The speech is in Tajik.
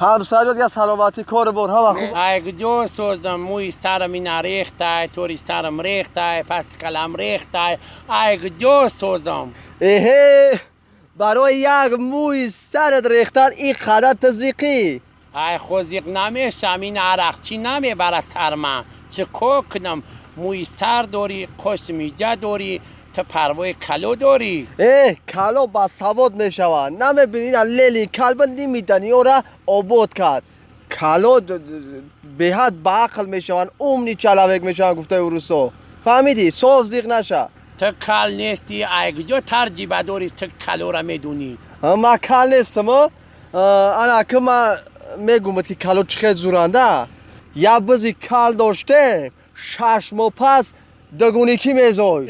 Ҳамсарёт я саломатӣ, кору бор ҳама хуб? Ай куҷо созам, мӯи сарам ина рехтай, тори сарам рехтай, пасти калам рехтай. Ай куҷо созам? Эҳе, барои як мӯи сарат рехтан ин қадар ту зиқӣ? Ай хо, зиқ намешам, ин арақчӣ намебара сар ман. Чӣ кор кунам? Мӯи сар дорӣ, қоши миҷа дорӣ, ту парвои кало дорӣ? Э, кало басавод мешавад. Намебинӣ, ина Ленин калба нимидани ёра обод кард. Кало беҳад баақл мешаванд, умный человек мешаванд, гуфтаи урусо. Фаҳмидӣ? Соф зиқ наша. Ту кал нестӣ, ай куҷо таҷриба дорӣ, ту калора медонӣ? Ман кал нестам. Ана ки ман мегумад, ки кало чӣ хел зуранда. Як бизи кал доштем, 6 моҳ пас дугоникӣ мезой.